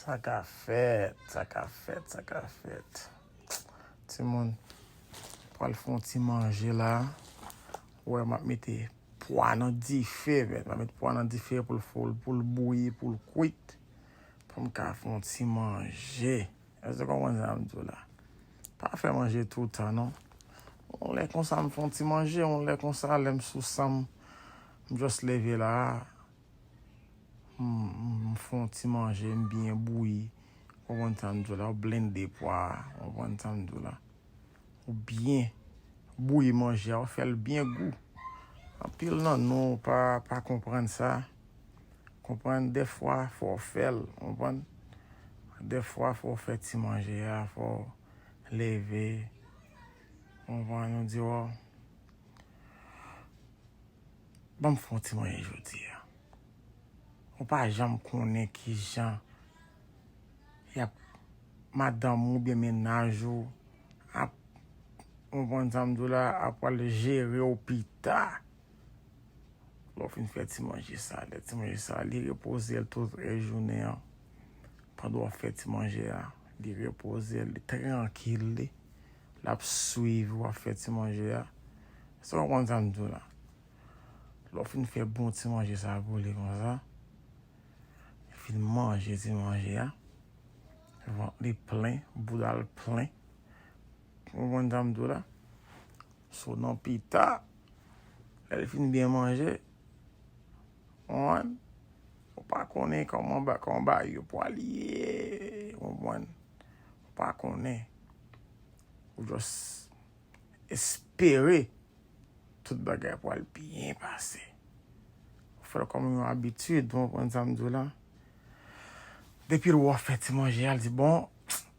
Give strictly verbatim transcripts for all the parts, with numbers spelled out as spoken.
Sa ka fèt, sa ka fèt, sa ka fèt. Timoun, pral fè yon ti manje la. Ou wè, m ap mete pwa nan dife, men. M ap mete pwa nan dife pou l, pou l, pou l bouyi, pou l kwit. Pou m ka fè yon ti manje. Èske w konprann sa m di w la? Pa fè manje toutan, non. Yon lè konsa, m fè yon ti manje, yon lè konsa, lè m sou san m, m just leve la. M, m, m fè yon ti manje, m byen bouyi. Ou konprann sa m di w la, ou blende pwa, ou konprann sa m di w la. Ou byen bouyi manje a, ou fè l byen gou. Anpil nan nou pa, pa konprann sa. Konprann, dèfwa, fò w fè l, konprann? Dèfwa, fò w fè ti manje a, fò w leve, konprann, ou di, "Ò, ban m fè yon ti manje jodi a." Ou pa janm konnen ki jan y ap, madanm ou oubyen mennaj ou ap, ou konprann sa m di w la, ap pral jere w pita. Lè w fin fè ti manje sa, lè ti manje sa, li repoze l tout rès jounen an. Pandan w ap fè ti manje a, li repoze l, li trankil, li, l ap swiv ou ap fè ti manje a. Èske w konprann sa m di w la? Lè w fin fè bon ti manje sa pou li konsa, li fin manje ti manje a, vant li plen, bouda l plen. Ou konprann sa m di w la? So, nan pita, lè l fin byen manje, ou konprann? Ou pa konnen kòman ba, kòman bagay yo pral ye, ou konprann? Ou pa konnen. Ou just espere tout bagay pral byen pase. Ou fè l kòm yon abitid, ou konprann sa m di w la? Depi l wè w ap fè ti manje a, l di, "Bon,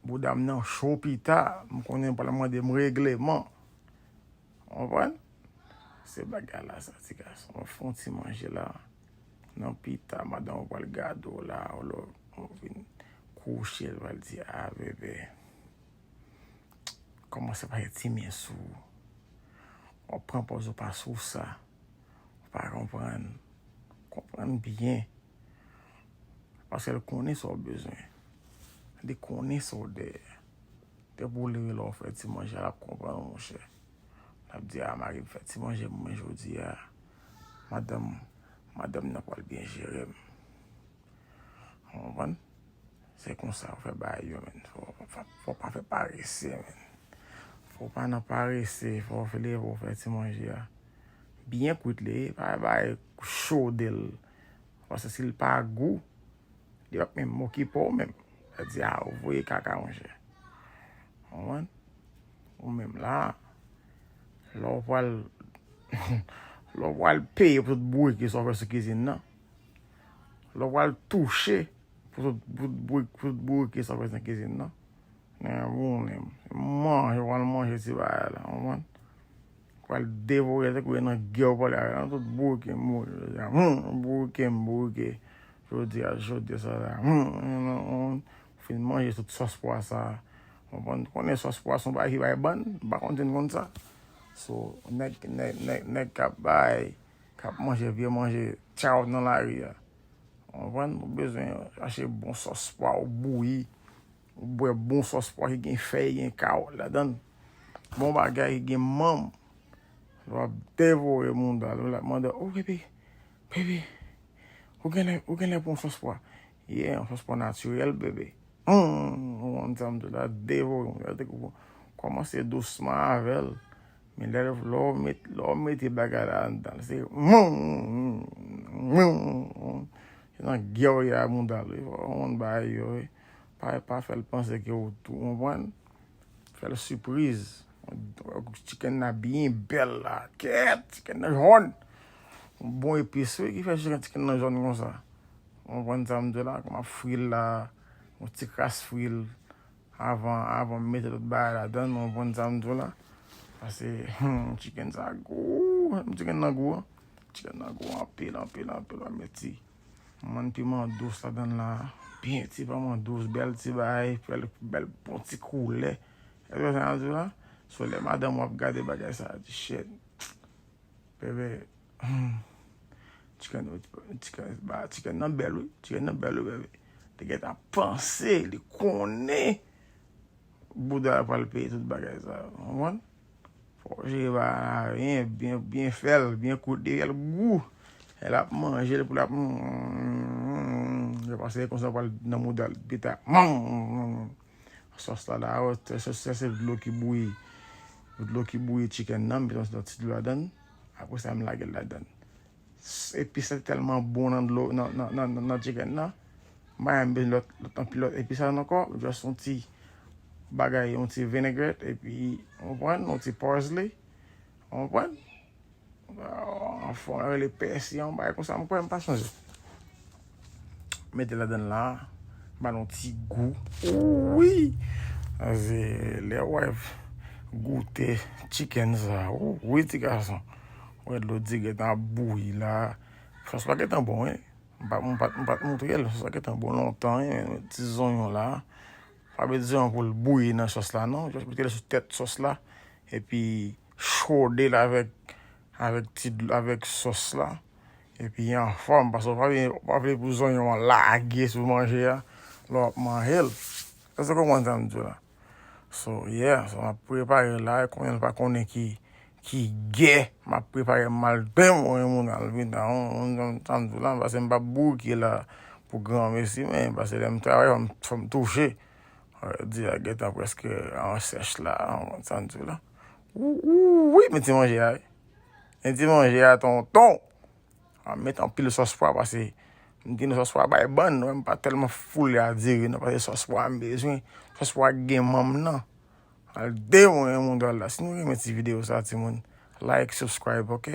bouda m nan cho pita, m konnen pral mande m regleman." Ou konprann? Se bagay la sa, ti gason. W ap fè yon ti manje la. Nan pita, madanm ou pral gade w la, ou lè w vin kouche, l pral di, "A, bebe, kòmanse pa gen ti men sou ou." W ap pran pòz ou pa sou sa. Ou pa konprann. Konprann byen. Paske l konnen sa w bezwen. Li konnen sa w dèyè. Depi w leve la w fè ti manje a, l ap konprann w, monchè. L ap di, "A, mari m fè ti manje pou mwen jodi a. Madanm, madanm nan pral byen jere m." Ou konprann? Se konsa w fè bagay yo, menn. Fò, fò, fò w pa fè parese, menn. Fò w pa nan parese, fò w fè leve w fè ti manje a. Byen kwit li, pa bay cho de l. Paske si l pa gou, li p ap menm okipe w menm. Sa di, a, ou voye kaka, monchè. Ou konprann? Ou menm la, lè w pral, lè w pral peye pou tout bourike sa w fè sou kizin nan, lè w pral touche pou tout, pou tout bourike, pou tout bourike sa w fè sou kizin nan, men bon, men manje, w pral manje ti bagay la, ou konprann? Pral devore, tankou e nan gè w pale avè l, tout bourike m bourike jodi a. Hum, bourike m bourike jodi a, jodi a sa la. Hum, hum, hum, hum. Fin manje tout sòs pwa sa. Ou konprann, konnen sòs pwa se yon bagay ki bay bann, m pa konn si n konn sa. So, nèg, nèg, nèg, nèg k ap bay, k ap manje vye manje tchaw nan lari a. Ou konprann? Ou bezwen chache bon sòs pwa, ou bouyi, ou bwè bon sòs pwa ki gen fèy, gen kawòt ladan l. Bon bagay ki gen manm. L ap devore mouda l, l ap mande, "O, bebe, bebe, ou genlè, ou genlè bon sòs pwa?" Yeah, yon sòs pwa natirèl, bebe. Hum, ou konn sa m di w la, devore mouda l, te kou kòmanse dousman avè l. Men lè, lè w met, lè w mete bagay la anndan l, se hum, hum, hum, hum. Se nan gè w ye a mouda l, wi. Fò w konn bagay yo, wi. Pa, pa fè l panse ke w tou, w konprann? Fè l sipriz. Chicken nan byen bèl la. Kèt, chicken nan jòn. Bon epis, wi, ki fè chicken, chicken nan jòn konsa. Ou konprann sa m di w la? Kòm ap fri l la, yon ti kras fri l. Avan, avan m mete lòt bagay ladan l, ou konprann sa m di w la? Paske, hmm, chicken sa gou, chicken nan gou, chicken nan gou anpil, anpil, anpil, w ap met ti, m bann piman dous ladan l la, byen ti piman dous, bèl ti bagay, bèl, bèl bon ti koulè. Èske w konprann sa m di w la? So, lè madanm w ap gade bagay sa, di, "Shit, bebe, hmm, chicken, chicken, ba, chicken nan bèl, wi, chicken nan bèl, wi, bebe." Li gentan panse, li konnen bouda l pral peye tout bagay sa. Ou konprann? Fò w jere bagay la byen, byen, byen fè l, byen kote l gou. Lè l ap manje l pou l ap, mm, mm, mm, mm. Lè pase konsa pral nan mouda l pita. Mm, mm, mm, mm. Sòs la la, se, se, se, se dlo ki bouyi. Dlo ki bouyi chicken nan, m met yon ti dlo ladan l. Apre sa, m lage l ladan l. Epis la tèlman bon nan dlo, nan, nan, nan, nan, nan chicken nan. M pa menm bezwen lòt, lòt, anpil lòt epis la ankò. Just yon ti bagay, yon ti vinaigrette, epi, w konprann, yon ti parsley. W konprann? Anfen, rele pèsi, yon bagay konsa, m kwè, m pa sonje. Mete ladan l la, ba l yon ti gou. Wi! Lè w goute chicken sa, wi, ti gason. Wè dlo di gentan ap bouyi la. Sòs la gentan bon, wi. M pa, m pa, m pa t montre l, sòs la gentan bon lontan, wi. Ti zonyon la. Pa met zonyon pou l bouyi nan sòs la, non. Just mete l sou tèt sòs la. Epi, chode l avèk, avèk ti dlo, avèk sòs la. Epi anfòm, paske w pa vle, w pa vle pou zonyon an lage sou manje a, lè w ap manje l. Èske w konprann sa m di w la? So, yeah, so m ap prepare la, konnen l pa konnen ki, ki gè, m ap prepare m al byen mwen moun al vin nan, yon, yon, yon, sa m di w la, paske m p ap bouke la pou granmesi, men paske lè m travay, fò m, fò m touche. Di a gentan prèske an sèch la, sa m di w la. Ou, ou, wi, men ti manje a, wi. Men ti manje a, tonton. A met anpil sòs pwa, paske m di nou sòs pwa bay bann, mwen m pa tèlman foule a diri, non, paske sòs pwa m bezwen, sòs pwa gen manm nan. Al de mwen, moun dal la. Si nou renmen ti videyo sa, timoun, like, subscribe, ok?